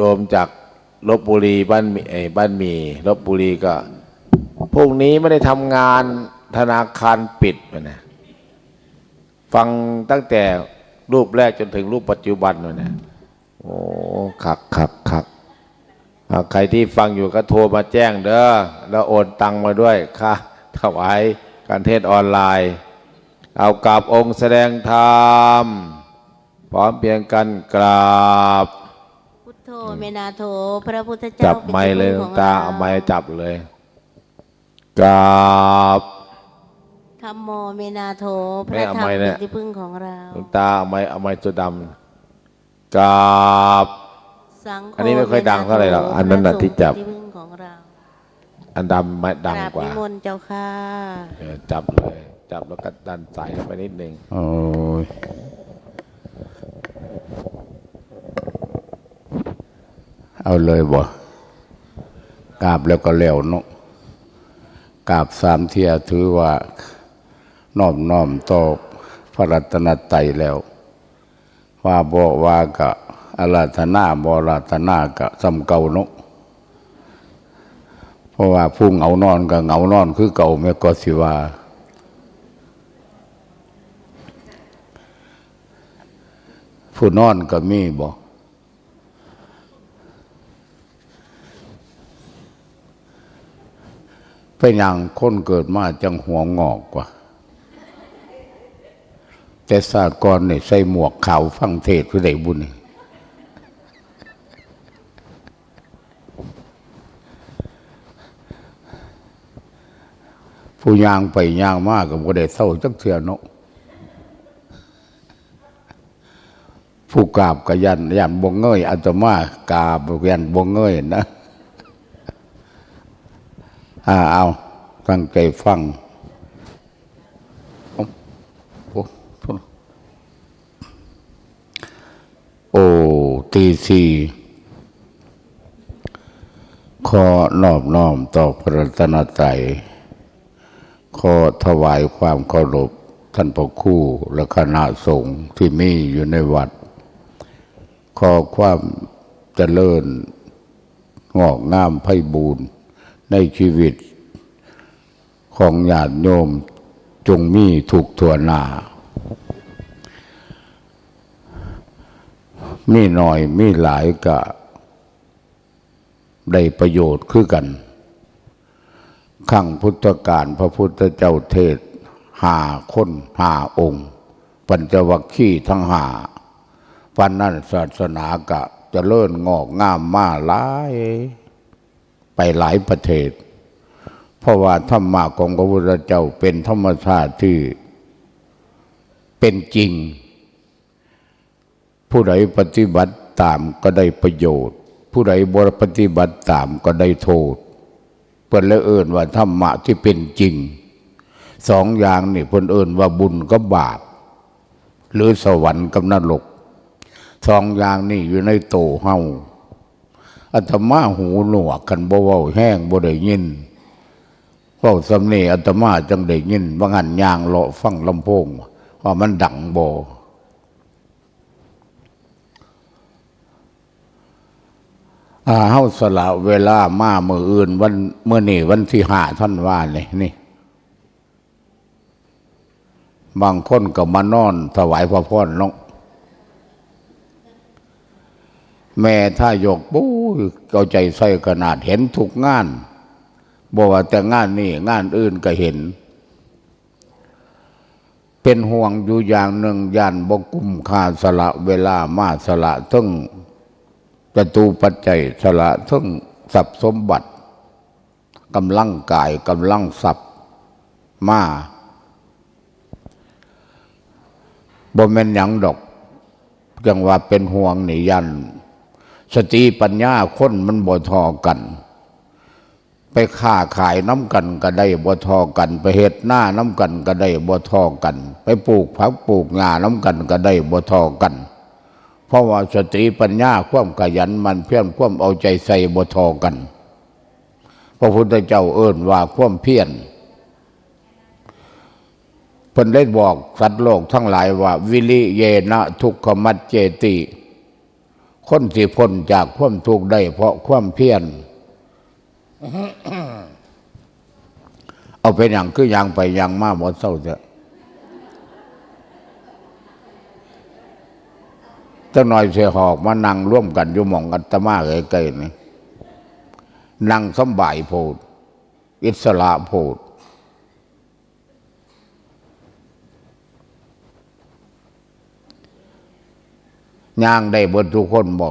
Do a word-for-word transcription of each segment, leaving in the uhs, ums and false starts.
โยมจากลพบุรี บ้านหมี่ เอ่อ บ้านหมี่ ลพบุรีก็ พรุ่งนี้ไม่ได้ทำงาน ธนาคารปิดนะ ฟังตั้งแต่รูปแรกจนถึงรูปปัจจุบันเลยนะ โอ้ คัก คัก คัก อ่า ใครที่ฟังอยู่ก็โทรมาแจ้งเด้อ แล้วโอนตังมาด้วย ค่าถวายการเทศน์ออนไลน์ เอากราบองค์แสดงธรรม พร้อมเพียงกันกราบ พุทโธ เมนาโถ พระพุทธเจ้า จับไมค์เลย เป็นที่พึ่งของ หลวงตา เรา เอาไมค์จับเลย กราบ ธัมโม เมนาโถ พระธรรม ไม่เอาไมค์เนี่ย เป็นที่พึ่งของเรา หลวงตาเอาไมค์ เอาไมค์ตัวดำ กราบ สังโฆ อันนี้ไม่ค่อยดังเท่าไหร่หรอก เมนาโถ อันนั้นน่ะ พระสงฆ์ ที่จับ เป็นที่พึ่งของเรา อันดำไมค์ดังกว่า กราบนิมนต์เจ้าค่ะ เออ จับเลย จับแล้วก็ดันสายเข้าไปนิดนึง โอ้ย เอาเลยบ่ กราบแล้วก็แล้วเนาะ กราบสามเทื่อถือว่านอบน้อมต่อพระรัตนตรัยแล้ว ว่าบ่ว่ากะอาราธนา บ่อาราธนากะส่ำเก่าเนาะ เพราะว่าผู้เหงานอนกะเหงานอนคือเก่า แม่นก็สิว่า ผู้นอนกะมีบ่ เป็นหยังคนเกิดมาจังหัวงอกวะ แต่สากลนี่ใส่หมวกขาวฟังเทศน์คือได้บุญนี่ ผู้ย่างไปย่างมาก็บ่ได้เซาจักเทื่อเนาะ ผู้กราบก็ย้าน ย้านบ่เงย อาตมากราบย้านบ่เงยนะ อ่า เอา ตั้งใจฟัง โอ้ โอ้ โอ้ ตีสี่ ขอนอบน้อมต่อพระรัตนตรัย ขอถวายความเคารพท่านพระครูและคณะสงฆ์ที่มีอยู่ในวัด ขอความเจริญงอกงามไพบูลย์ในชีวิตของญาติโยมจงมีทุกทั่วหน้า มีน้อยมีหลายกะได้ประโยชน์คือกัน ครั้งพุทธกาลพระพุทธเจ้าเทศน์ห้าคนห้าองค์ ปัญจวัคคีย์ทั้งห้า ปานนั้นศาสนากะเจริญงอกงามมาหลาย ไปหลายประเทศ เพราะว่าธรรมะของพระพุทธเจ้าเป็นธรรมชาติที่เป็นจริง ผู้ใดปฏิบัติตามก็ได้ประโยชน์ ผู้ใดบ่ปฏิบัติตามก็ได้โทษ เพิ่นเลยเอิ้นว่าธรรมะที่เป็นจริง สองอย่างนี่เพิ่นเอิ้นว่าบุญกับบาป หรือสวรรค์กับนรก สองอย่างนี่อยู่ในโตเฮา อาตมาหูหนวก คันบ่เว้าแฮงบ่ได้ยิน เว้าส่ำนี้อาตมาจังได้ยิน ว่างั้นย่างเลาะฟังลำโพง ว่ามันดังบ่ อ่า เฮาสละเวลามามื้ออื่น วัน มื้อนี้วันที่ห้าธันวานี่ นี่ บางคนก็มานอนถวายพระพรเนาะ แม่ทายก โอ้ย เอาใจใส่ขนาด เห็นทุกงาน บ่ว่าแต่งานนี้ งานอื่นก็เห็น เป็นห่วงอยู่อย่างหนึ่ง ย่านบ่คุ้มค่า สละเวลามา สละเทิงจตุปัจจัย สละเทิงทรัพย์สมบัติ กำลังกาย กำลังทรัพย์มา บ่แม่นหยังดอก จังว่าเป็นห่วงนี่ ย่านสติปัญญาคนมันบ่เท่ากัน ไปค้าขายนำกันก็ได้บ่เท่ากัน ไปเฮ็ดนานำกันก็ได้บ่เท่ากัน ไปปลูกผักปลูกหญ้านำกันก็ได้บ่เท่ากัน เพราะว่าสติปัญญา ความขยันหมั่นเพียร ความเอาใจใส่บ่เท่ากัน พระพุทธเจ้าเอิ้นว่าความเพียร เพิ่นได้บอกสัตว์โลกทั้งหลายว่า วิริเยนะทุกขมัจเจติ ค คนสิพ้นจากความทุกข์ได้เพราะความเพียร เอาเป็นหยังคือย่างไปย่างมาบ่เซาเถอะ จักหน่อยสิหอกมานั่งร่วมกันอยู่หม่องอาตมาใกล้ๆนี่ นั่งสำบายโพด อิสระโพด ย่างได้เบิดทุกคนบ่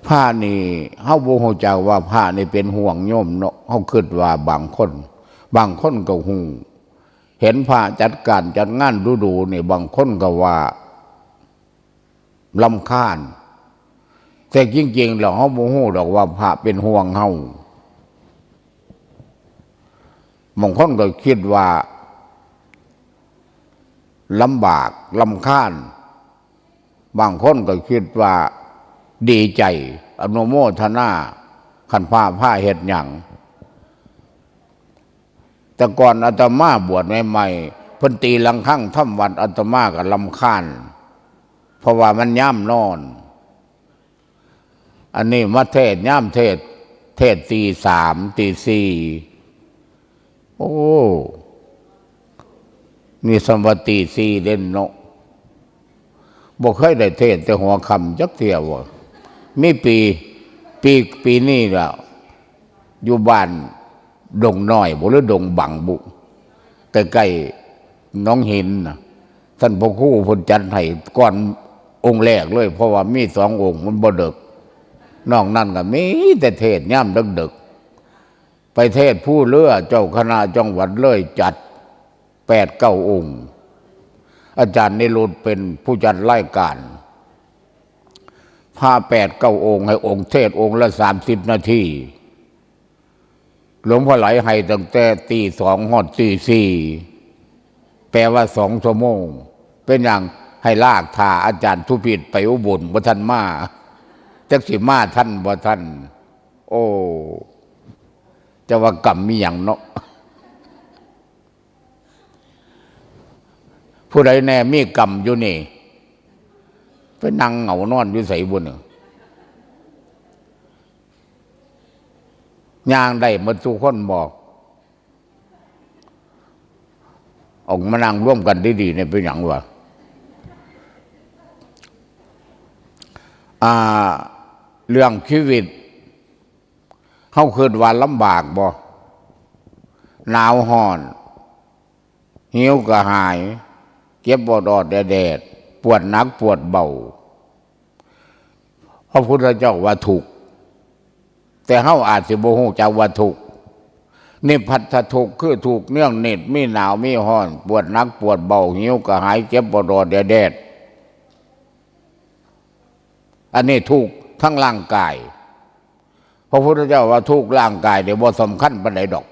พระนี่ เฮาบ่ฮู้จักว่าพระนี่เป็นห่วงโยมเนาะ เฮาคิดว่าบางคน บางคนก็ฮู้ เห็นพระจัดการจัดงานดูๆนี่ บางคนก็ว่ารำคาญ แต่จริงๆแล้วเฮาบ่ฮู้ดอกว่าพระเป็นห่วงเฮา บางคนก็คิดว่าลำบากรำคาญ บางคนก็คิดว่าดีใจ อนุโมทนา คันพระพาเฮ็ดหยัง แต่ก่อนอาตมาบวชใหม่ๆ เพิ่นตีระฆังทำวัตร อาตมาก็รำคาญ เพราะว่ามันยามนอน อันนี้มาเทศน์ ยามเทศน์ เทศน์ตีสาม ตีสี่ โอ้ นี่ส่ำว่าตีสี่เด้เนาะ บ่เคยได้เทศน์แต่หัวค่ำจักเทื่อว่ะ มีปี ปี ปีนี้ล่ะ อยู่บ้านดงน้อยบ่ หรือดงบังบุ ใกล้ๆหนองหินน่ะ ท่านพระครูเพิ่นจัดให้ก่อนองค์แรกเลย เพราะว่ามีสององค์มันบ่เดิก นอกนั้นก็มีแต่เทศน์ยามเดิกๆ ไปเทศน์ภูเรือ เจ้าคณะจังหวัดเลยจัดแปดเก้าองค์ อาจารย์นิรุตเป็นผู้จัดรายการ พาแปดเก้าองค์ ให้องค์เทศน์องค์ละสามสิบนาที หลวงพ่อไหลให้ตั้งแต่ตีสองฮอดตีสี่ แปลว่าสองชั่วโมง เป็นหยัง ให้ลากถ่าอาจารย์สุพิษไปอุบล บ่ทันมา จักสิมาทันบ่ทัน โอ้ จะว่ากรรมมีหยังเนาะ ผู้ใดแน่มีกรรมอยู่นี่ ไปนั่งเหงานอนอยู่ไสบุ่นน่ะ ย่างได้หมดทุกคนบ่ ออกมานั่งร่วมกันดีๆเนี่ยเป็นหยังวะ อ่า เรื่องชีวิต เฮาคิดว่าลำบากบ่ หนาวฮ้อน หิวกระหาย เจ็บปวดออดแดด ปวดหนักปวดเบา พระพุทธเจ้าว่าทุกข์ แต่เฮาอาจสิบ่ฮู้จักว่าทุกข์ นิพพัทธทุกข์ คือทุกข์เนืองนิด มีหนาวมีฮ้อน ปวดหนักปวดเบา หิวกระหาย เจ็บปวดออดแดด อันนี้ทุกข์ทั้งร่างกาย พระพุทธเจ้าว่าทุกข์ร่างกายเนี่ยบ่สำคัญปานใดดอก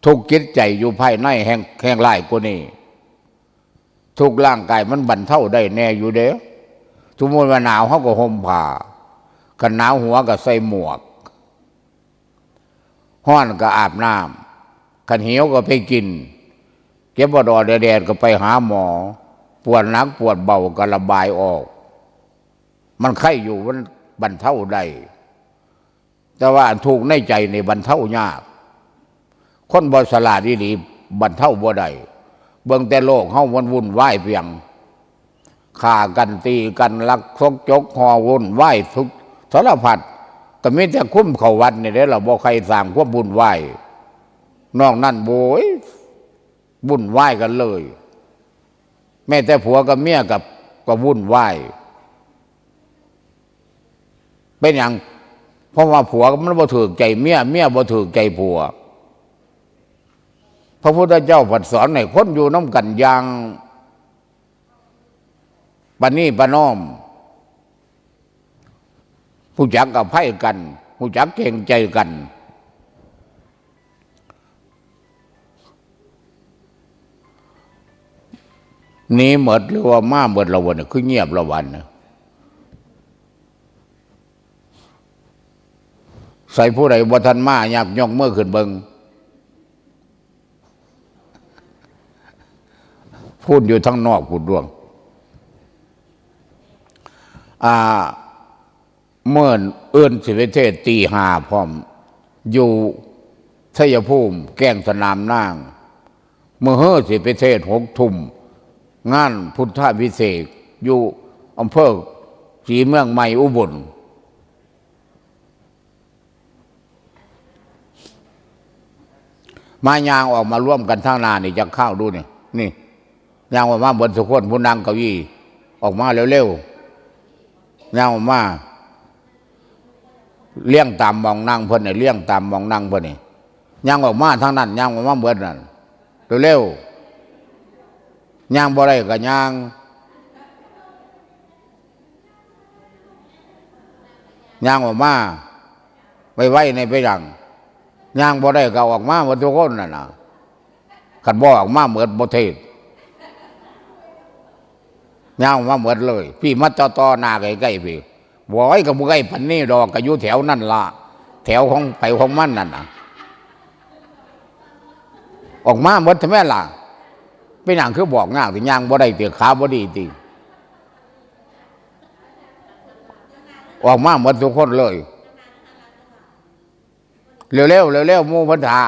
ทุกข์จิตใจอยู่ภายในแห่ง แห่งร้ายกว่านี้ ทุกข์ร่างกายมันบรรเทาได้แน่อยู่เด้ สมมุติว่าหนาวเฮาก็ห่มผ้า คันหนาวหัวก็ใส่หมวก ฮ้อนก็อาบน้ำ คันหิวก็ไปกิน เจ็บปวดออดแดดก็ไปหาหมอ ปวดหนักปวดเบาก็ระบายออก มันไข้อยู่ มันบรรเทาได้ แต่ว่าอันทุกข์ในใจนี่บรรเทายาก คนบ่ฉลาดอีหลีบรรเทาบ่ได้ เบิ่งแต่โลกเฮามันวุ่นวายเพียง ฆ่ากันตีกันลักซกจกฮอวุ่นวายทุกสารพัด ก็มีแต่คุ้มเข้าวัดนี่แหละ เราบ่ใครสร้างความวุ่นวาย นอกนั้นโว้ย วุ่นวายกันเลย แม้แต่ผัวกับเมียกับ ก็วุ่นวาย เป็นหยัง เพราะว่าผัวมันบ่ถูกใจเมีย เมียบ่ถูกใจผัว พระพุทธเจ้าผัดสอนให้คนอยู่นำกันอย่างประนีประนอม ฮู้จักอภัยกัน ฮู้จักเกรงใจกัน หนีหมดหรือว่ามาหมดละวันน่ะ คือเงียบละวันน่ะ ใส่ผู้ใดบ่ทันมา ยักยกมือขึ้นเบิ่ง พูดอยู่ทางนอกพูดดวง อ่า เมื่ออื่นสิไปเทศน์ตีห้าพร้อม อยู่ชัยภูมิแกล้งสนามนาง มื้อฮื้อสิไปเทศน์หกทุ่ม งานพุทธาภิเษกอยู่อำเภอศรีเมืองใหม่อุบล มายางออกมาร่วมกันทางหน้านี่จักคราวดูนี่ นี่ ยางออกมาเบิดทุกคน ผู้นั่งเก้าอี้ ออกมาเร็วๆ ยางออกมา เลี้ยงตามหม่องนั่งเพิ่นนี่ เลี้ยงตามหม่องนั่งเพิ่นนี่ ยางออกมาทางนั้น ยางออกมาเบิดนั่น เร็วๆ ยางบ่ได้ก็ยาง ยางออกมา ไวๆ ในไปยัง ยางบ่ได้ก็ออกมาเบิดทุกคนนั่นน่ะ คันบ่ออกมาเบิดบ่เทศน์ ยางออกมาเบิดเลย พี่มาต่อๆ หน้าใกล้ๆ พี่ บ่อยก็บ่ใกล้ปานนี้ดอก ก็อยู่แถวนั่นล่ะ แถวของไผของมันนั่นน่ะ ออกมาเบิดแท้แม่นล่ะ เป็นหยังคือบอกยากติ ยางบ่ได้ติ ขาบ่ดีติ ออกมาเบิดทุกคนเลย เร็วๆ เร็วๆ หมู่เพิ่นถ่า